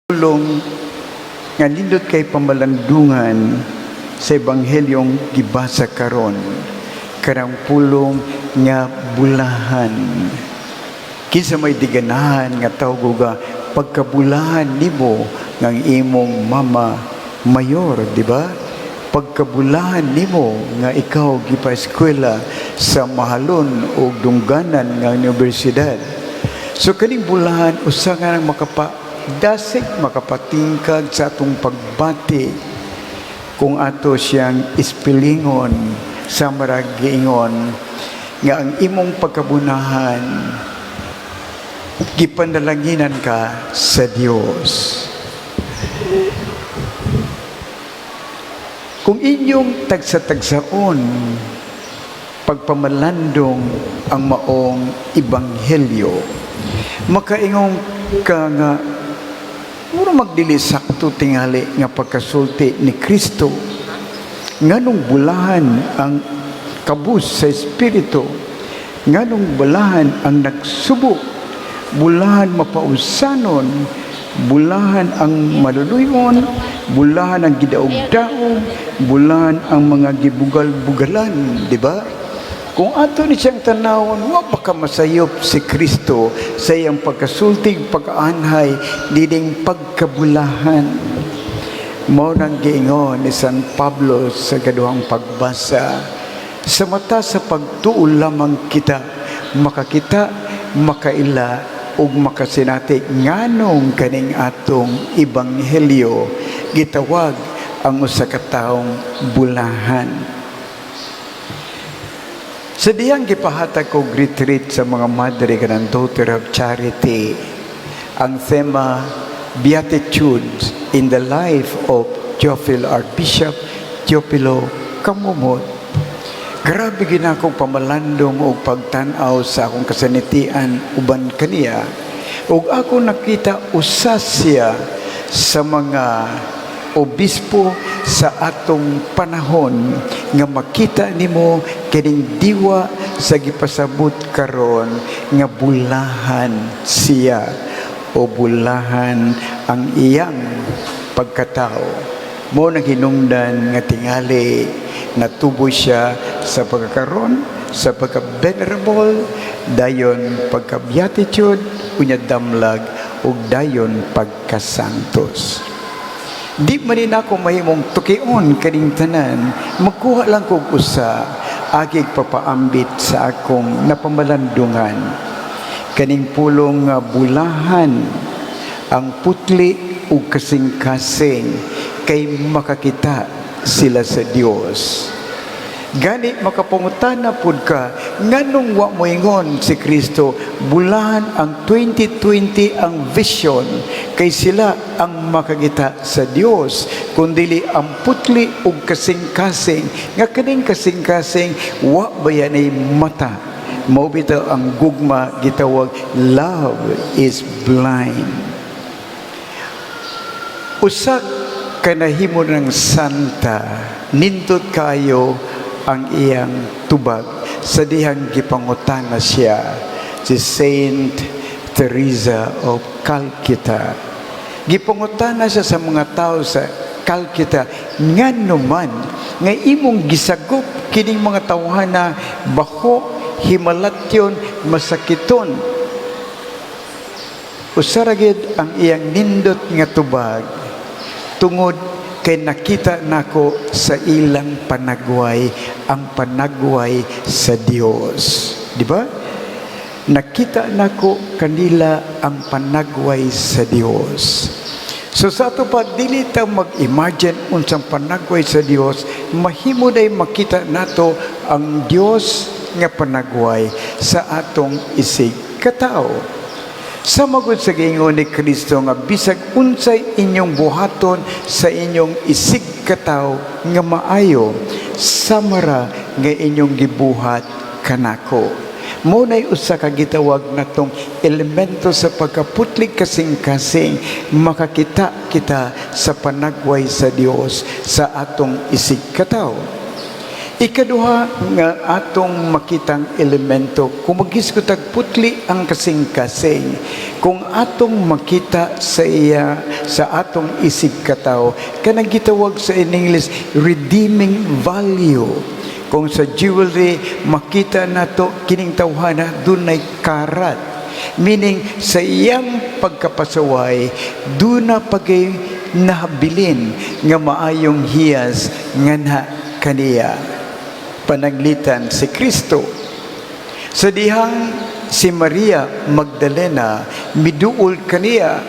Pulong nga nindot kay pamalandungan sa ebanghelyong gibasa karon, kanang pulong nga bulahan. Kinsa may di ganahan nga tawgo ga pagkabulahan nimo nga ang imong mama mayor, di ba? Pagkabulahan nimo nga ikaw gipa-eskwela sa mahalon o dungganan nga universidad. So kaning bulahan, usa nga nang makapadasig, makapatingkag sa atong pagbati kung ato siyang ispilingon sa maragiingon nga ang imong pagkabulahan, gipanalanginan ka sa Dios. Kung inyong tagsa-tagsaon pagpamalandong ang maong ebanghelyo, makaingon ka nga mura magdili sakto tingali nga pagkasulti ni Kristo. Nganong bulahan ang kabus sa espiritu? Nganong bulahan ang nagsubo? Bulahan mapausanon, bulahan ang maluluyon, bulahan ang gidaog-daog, bulahan ang mga gibugal-bugalan, di ba? Kung ato ni siyang tanawon, wa pa ka masayop si Kristo sa iyang pagkasultig, pagkaanhay, dining pagkabulahan. Mao nang giingon ni San Pablo sa kaduhang pagbasa, sa mata sa pagtuo lamang kita makakita, makaila ug makasinati nganong kaning atong ebanghelyo gitawag ang usa ka taong bulahan. Sa diyang gipahatag kog retreat sa mga madre kanang Daughter of Charity, ang tema, Beatitudes in the Life of Theophil Archbishop Teofilo Camomot. Grabe gyud akong pamalandong og pagtan-aw sa akong kasanitian uban kaniya. Ug ako nakita, usa siya sa mga obispo sa atong panahon nga makita nimo kining diwa sa gipasabot karon nga bulahan siya o bulahan ang iyang pagkatao. Mao nang hinungdan nga tingali natubo siya sa pagkakaron, sa pagka-venerable, dayon pagka-beatitude, unya damlag, ug dayon pagkasantos. Di man ni nako mahimong tukion kaning tanan, magkuha lang kog usa, agig papaambit sa akong napamalandungan. Kaning pulong nga bulahan ang putli ug kasing-kasing kay makakita sila sa Dios. Gani makapangutana pud ka, nganong wa moingon si Kristo bulahan ang 2020, ang vision, kay sila ang makakita sa Dios, kundili ang putli ug kasing-kasing, nga kaning kasing-kasing wa bayanay mata? Mao bitaw ang gugma gitawag love is blind. Usa ka nahimo ng santa, nindot kayo ang iyang tubag sa dihang gipangutana siya, si Saint Teresa of Calcutta. Gipangutana siya sa mga tao sa Calcutta, ngano man nga imong gisagop kining mga tawhana, baho, himalatyon, masakiton? Usa ra gyud ang iyang nindot nga tubag: tungod kay nakita nako sa ilang panagway ang panagway sa Dios. Di ba? Nakita nako kanila ang panagway sa Dios. So sa ato pa, dili ta mag-imagine unsang panagway sa Dios, mahimo day makita nato ang Dios nga panagway sa atong isig katao. Sa magud sa giingon ni Kristo nga bisag unsay inyong buhaton sa inyong isig katawo nga maayo, samara nga inyong gibuhat kanako. Mao nay usa ka gitawag natong elemento sa pagkaputlig kasing-kasing, makakita kita sa panagway sa Dios sa atong isig katawo. Ikaduha nga atong makitang elemento kung maghisgot putli ang kasing-kasing, kung atong makita sa iya, sa atong isig katawo, kanang gitawag sa in English redeeming value. Kung sa jewelry, makita nato kining tawhana dunay karat, meaning sa iyang pagkapasaway duna pagay nahabilin nga maayong hiyas nganha kaniya. Pananglitan si Kristo, sa dihang si Maria Magdalena miduol kaniya,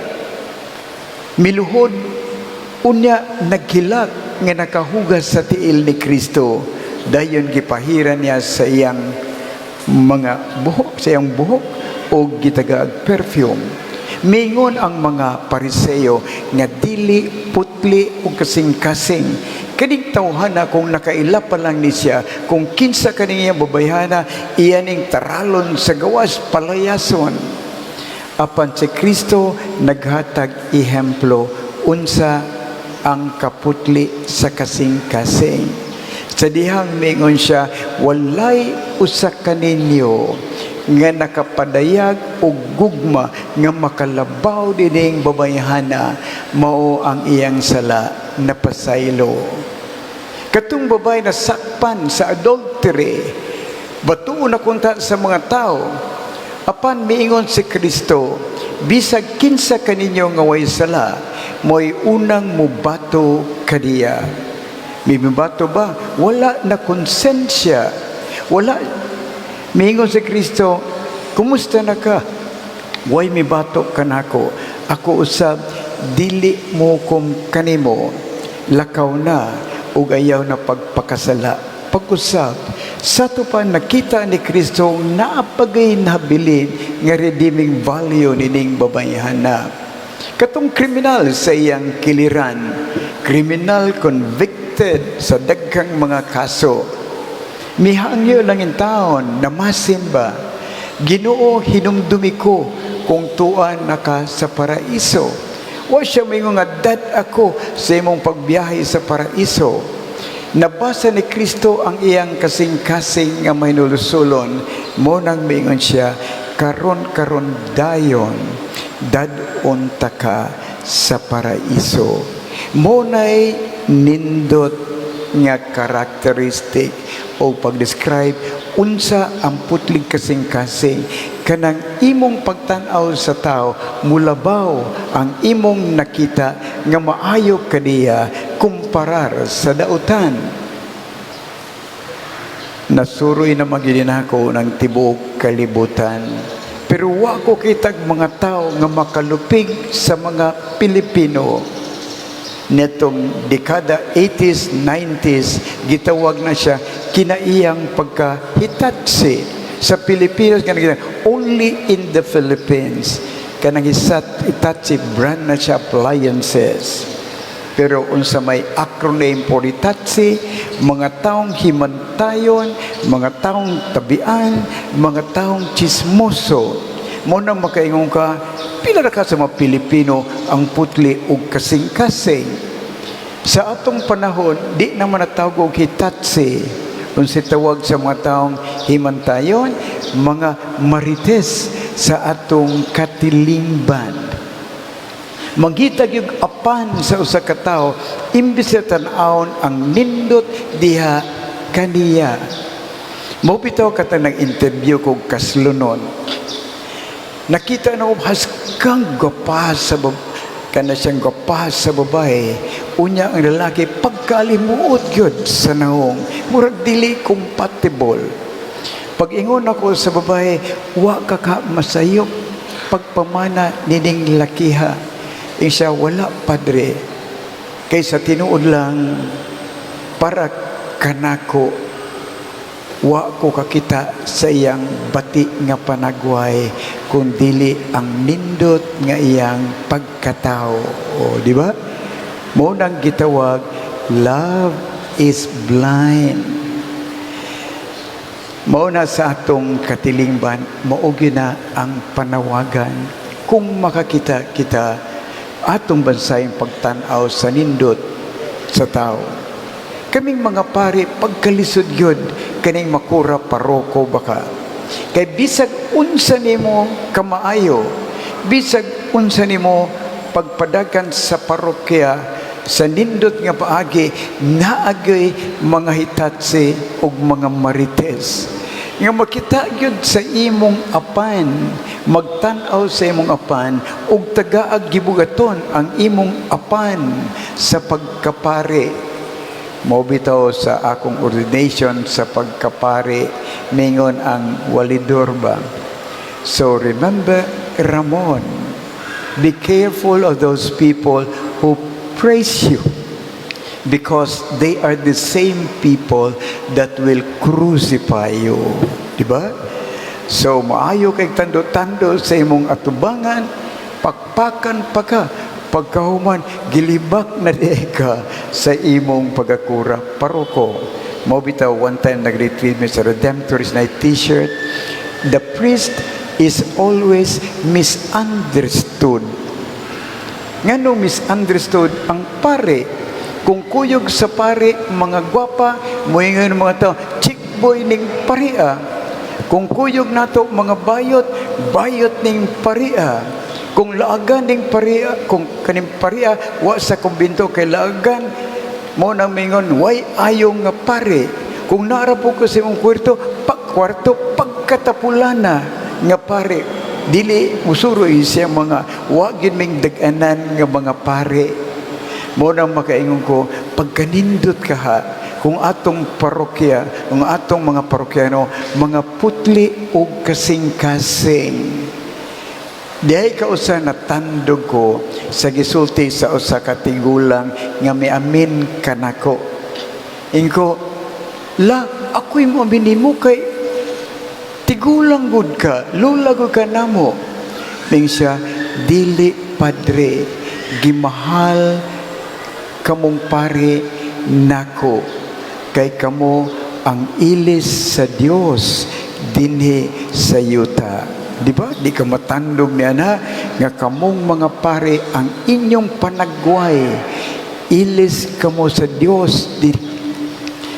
miluhod, unya naghilak nga nakahugas sa tiil ni Kristo, dayon gipahiran niya sa iyang mga buhok, sa iyang buhok o gitagaag perfume. Mingon ang mga Pariseo nga dili putli o kasing-kasing kaning tawhana kung nakaila pa lang ni siya kung kinsa kaning iyang babayhana, iya ning taralon sa gawas, palayason. Apan si Kristo naghatag ehemplo unsa ang kaputli sa kasing-kasing, sa dihang mingon siya, "Walay usa kaninyo nga nakapadayag og gugma nga makalabaw dining babayhana." Mao ang iyang sala napasaylo. Katong babae na sakpan sa adultery, batuon na kunta sa mga tao, apan miingon si Kristo, "Bisag kinsa kaninyo nga way sala, mo'y unang mubato kaniya." May mibato ba? Wala na konsensya. Wala. Miingon si Kristo, "Kumusta na ka? Way mibato kanako. Ako usab dili mohukom kanimo. Lakaw na ug ayaw na pagpakasala." Pag-usab, sa ato pa nakita ni Kristo naa pagay nabilin nga redeeming value nining babayhana. Katong kriminal sa iyang kiliran, kriminal convicted sa daghang mga kaso, mihangyo lang in taon, namasin ba? "Ginoo, hinumdumi ko kung tuan naka sa paraiso." Wa siya moingon nga dad ako sa imong pagbiyahe sa paraiso. Nabasa ni Kristo ang iyang kasing-kasing nga mahinulsulon. Mo nang miingon siya, "Karon karon dayon, dad-on ta ka sa paraiso." Mo nay nindot nga characteristic o pag-describe unsa ang putlig kasing-kasing, kanang imong pagtan-aw sa tao mulabaw ang imong nakita nga maayo kaniya kumparar sa dautan. Nasuroy na magyud ako ng tibuok kalibutan, pero wa ko kitag mga tao nga makalupig sa mga Pilipino. Netong dekada 80s, 90s, gitawag na siya kinaiyang pagka-Hitachi sa Pilipinas kanang only in the Philippines, kanang Hitachi brand na siya, appliances. Pero unsa may acronym for Hitachi? Mga taong himantayon, mga taong tabian, mga taong chismoso. Mo nang makaingon ka, pila ra ka sa mga Pilipino ang putli og kasing-kasing. Sa atong panahon, di naman natawag og Hitachi. Kung si tawag sa mga taong himantayon, mga marites sa atong katilingban. Mangita gyud apan sa usa ka tawo imbes sa tan-awon ang nindot diha kaniya. Mao bitaw katang nag-interview ko kaslunon. Nakita na ko haskang gwapa sa kana siyang gwapa sa babae. Unya ang lalaki pagkalimuot gyud sa nawong. Murag dili compatible. Pag ingon ako sa babae, "Wa ka ka masayop pagpamana nining lakiha." Ingon siya, "Wala, Padre. Kay sa tinuod lang, para kanako, wa ko kakita sa iyang bati nga panagway kung dili ang nindot nga iyang pagkatao." O, di ba? Mo nang gitawag, love is blind. Mao na sa atong katilingban, mao gyud na ang panawagan. Kung makakita kita, atong bansayng pagtan-aw sa nindot sa tao. Kaming mga pari, pagkalisod yun, kaning makura paroko baka. Kay bisag unsa nimo kamaayo, bisag unsa nimo pagpadagan sa parokya sa nindot nga paagi, naagay mga hitatsi ug mga marites nga makita gyud sa imong apan, magtan-aw sa imong apan ug tagaag gibugaton ang imong apan sa pagkapari. Mao bitaw sa akong ordination sa pagkapari, mingon ang walidor ba, "So remember, Ramon, be careful of those people who praise you because they are the same people that will crucify you." Di ba? So, maayo kay tando-tando sa imong atubangan, pakpakan pa ka, pagkahuman, gilibak na di ka sa imong pagkakura paroko. Mao bitaw one time nag-retreat mi sa Redemptorist Night T-shirt, "The priest is always misunderstood." Ngano misunderstood ang pare? Kung kuyog sa pare, mga gwapa, moingon mga tao, "Chick boy ning paria." Kung kuyog nato mga bayot, bayot ning paria. Kung laagan ning paria, kung kaning paria wa sa kumbinto kay laagan, mo nang mingon, "Way ayong nga pare." Kung naara po ko sa imong kwarto, pag kwarto pagkatapulana nga pare. Dili musuroy siya mga wa gyud ming dag-anan nga mga pare. Mo nang makaingon ko, pagkanindot ka ha, kung atong parokya, ang atong mga parokyano, mga putli o kasing-kasing. Dihay ka usa natandog ko sa gisulti sa usa ka tigulang nga miamin kanako. Ingko, "La, ako'y mo aminin mo kay tigulang gud ka, lula gud ka namo." Ning siya, "Dili, padre, gimahal kamong pare nako kay kamo ang ilis sa Dios dinhi sa yuta." Di ba? Di ka matandog niya na nga kamong mga pare ang inyong panagway. Ilis kamo sa Dios. Di,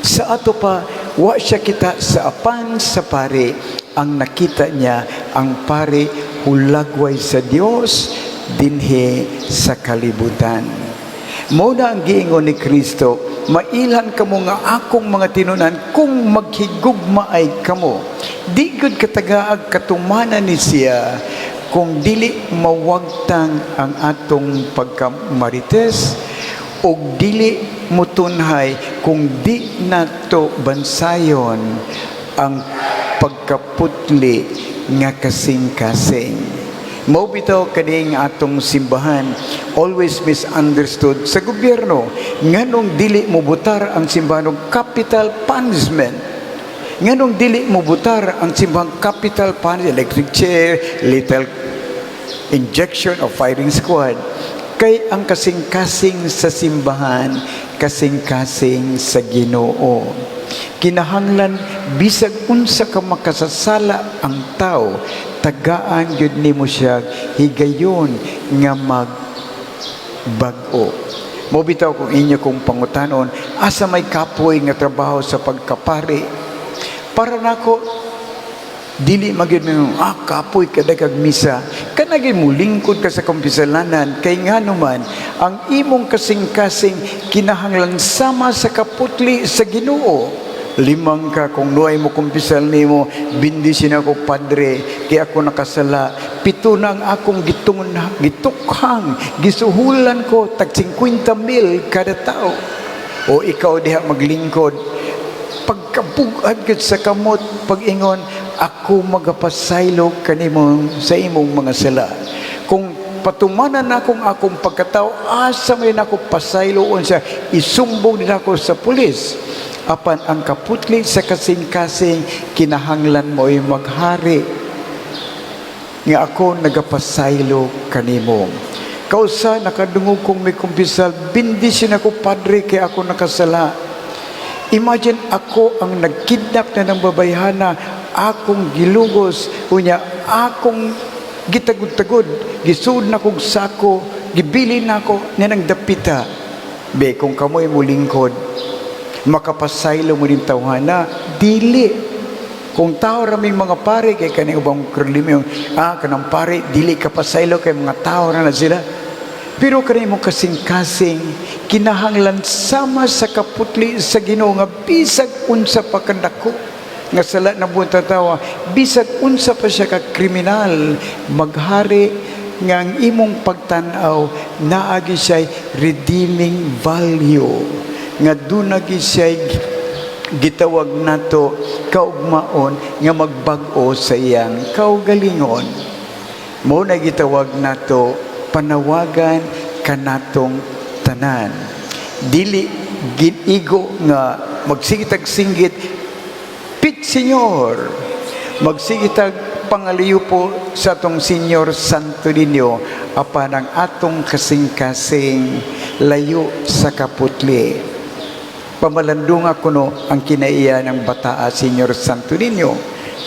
sa ato pa, wa siya kita sa apan sa pare. Ang nakita niya, ang pare hulagway sa Dios dinhi sa kalibutan. Mao na ang giingon ni Kristo, "Mailhan kamo nga akong mga tinunan kung maghigugma ay kamo." Di gud katagaag katumanan ni siya kung dili mawagtang ang atong pagkamarites o dili mutunhay kung di nato bansayon ang pagkaputli nga kasing-kasing. Mao bitaw kaning atong simbahan always misunderstood sa gobyerno. Nganong dili mo butar ang simbahan og capital punishment? Nganong dili mo butar ang simbahan capital punishment, electric chair, lethal injection of firing squad? Kay ang kasing-kasing sa simbahan, kasing-kasing sa Ginoo. Kinahanglan bisag unsa ka makasasala ang tao, tagaan gyud nimo siya higayon nga mag bag-o. Mo bitaw kung inyo kong pangutanon, asa may kapoy nga trabaho sa pagkapari? Para nako, dili magyud mo, kapoy kada kag misa. Kanagi mo lingkod ka sa kumpisalanan, kay nga naman, ang imong kasing-kasing kinahanglan sama sa kaputli sa Ginoo. Limang ka kung nuay mo kumpisal nimo, "Bendisyon ako, padre, kay ako nakasala. Pito na ang akong gitungon, gitukhang, gisuhulan ko, tag 50 mil kada tao." O ikaw diha maglingkod, pagkabugad gud sa kamot, pag-ingon, "Ako magapasaylo kanimo sa imong mga sala." Kung patumanan akong akong pagkatao, asa may nako pasayloon siya, isumbong din ako sa pulis. Apan ang kaputli sa kasing-kasing, kinahanglan mo'y maghari nga ako nagapasaylo kanimo. Kausa nakadungog kong may kumpisal, "Bendisyon ako, padre, kay ako nakasala. Imagine, ako ang nagkidnap na ng babayhana, akong gilugos, unya, akong gitagod-tagod, gisud na kong sako, gibili na ako, niya nang dapita." Be, kung kamoy mulingkod, Makapasaylo mo din tawhana? Dili. Kung tao raming mga pare, kay kani ubang problema yung, kanang pare, dili ka pasaylo kay mga tao na na sila. Pero kani imong kasing-kasing, kinahanglan sama sa kaputli sa Ginoo nga bisag unsa pa kadako nga sala na buong tawa, bisag unsa pa siya ka kriminal, maghari nga ang imong pagtan-aw naagi siya redeeming value, nga duna gyud siya gitawag nato kaugmaon nga magbag-o sa iyang kaugalingon. Mo na gitawag nato panawagan kanatong tanan. Dili ginigo nga magsigitag singgit, "Pit Señor," magsigitag pangaliyo po sa atong Senyor Santo Niño, apan ang atong kasing-kasing layo sa kaputli. Pamalandunga kuno ang kinaiya ng bataa, Senyor Santo Niño.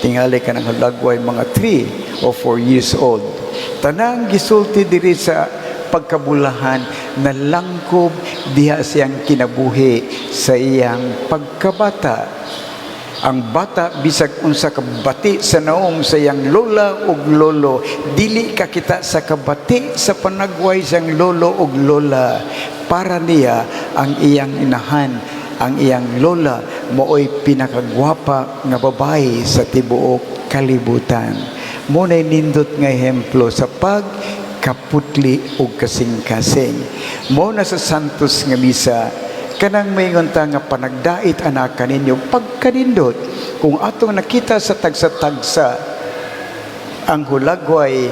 Tingali ka ng hulagway, mga 3 o 4 years old. Tanang gisulti diri sa pagkabulahan na langkob diha siyang kinabuhi sa iyang pagkabata. Ang bata, bisag unsa ka bati sa naong sa iyang lola ug lolo, dili ka kita sa kabati sa panagway siyang lolo ug lola. Para niya, ang iyang inahan, ang iyang lola, maoy pinakagwapa nga babae sa tibuok kalibutan. Mo nay nindot nga ehemplo sa pagkaputli ug kasing-kasing. Mo na sa Santos nga Misa, kanang maingon ta nga panagdait anak kaninyo, pagkanindot kung atong nakita sa tagsa-tagsa ang hulagway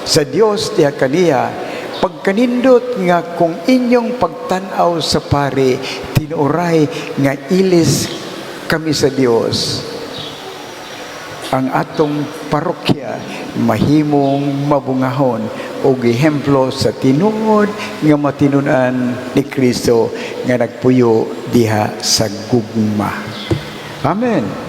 sa Dios diha kaniya, pagkanindot nga kung inyong pagtan-aw sa pare tinuoray nga ilis kami sa Dios, ang atong parokya mahimong mabungahon og ehemplo sa tinuod nga matinunan ni Kristo nga nagpuyo diha sa gugma. Amen.